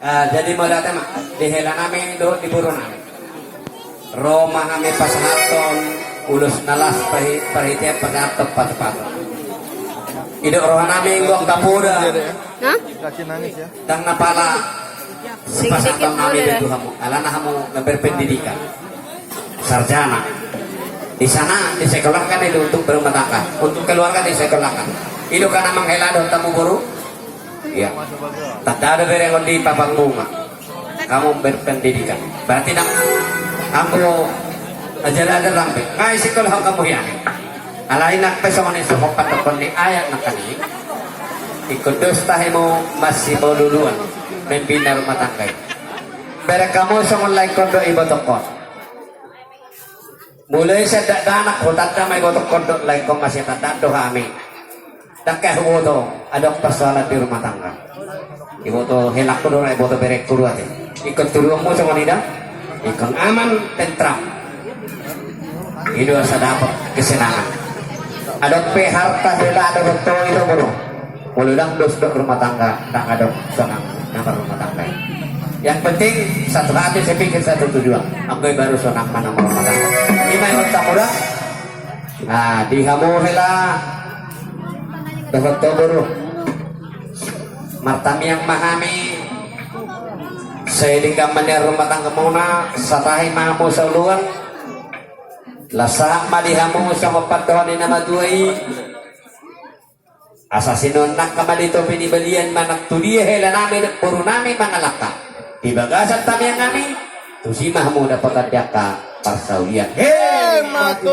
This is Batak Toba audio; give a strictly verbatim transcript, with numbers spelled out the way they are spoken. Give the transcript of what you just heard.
Ah, jadi mauliate ma di hela nami dohot di boru nami. Ro ma hami pasahathon ulos na las pahi-, parhitean pasahathon patu-patu. Didok roha nami, anggo angka poda. Hah? Ndang na pala sipasahaton nami do tu hamu, alana hamu na berpendidikan, sarjana. Di sana disekolahkan itu untuk berumah tangga, untuk keluarga disekolahkan. Itu kan amang hela dohot hamu boru. Iya. Tanda do berengon di papan bunga. Kamu berpendidikan. Berarti nang anggo ajar-ajar lampe. Ngai sekolah kamu ya. Alai nang pe songon i, songon padokhon ni ayat nangkin i. Ingkon dos tahe hamu masimaluluan membina rumah tangga i. Bereng hamu songon laengkon do ibotongkon. Mulai sian dakdanak hutanda ma ibotongkon dohot laengkon, masian dakdanak do hami. Ndang huboto adong persoalan di rumah tangga. Iboto helangku do, iboto berengku do ate. Ingkon tuduhonmu songon i da. Ingkon aman, tentram. I do asa dapot kesenangan. Adong pe harta hela, adong pe tondi do boru. Molo ndang dos dohot rumah tangga, ndang adong sonang na marrumah tangga i. Yang penting satu hati sepikir satu tujuan. Anggo i baru sonang ma na marrumah tangga. I ma i hot hamu da. Nah, di hamu hela dohot ho boru, martamiang ma hami. Sai denggan ma nian rumah tanggamuna, satahi ma hamu saoloan. Las sahat ma di hamu songon pandohan ni na matua i. Asa sinondangka ma di topi ni balian manang tu dia hela nami dohot boru nami mangalangka. Di bagasan tamiang nami, tusi ma hamu dapotan di angka parsaulian. He, matu.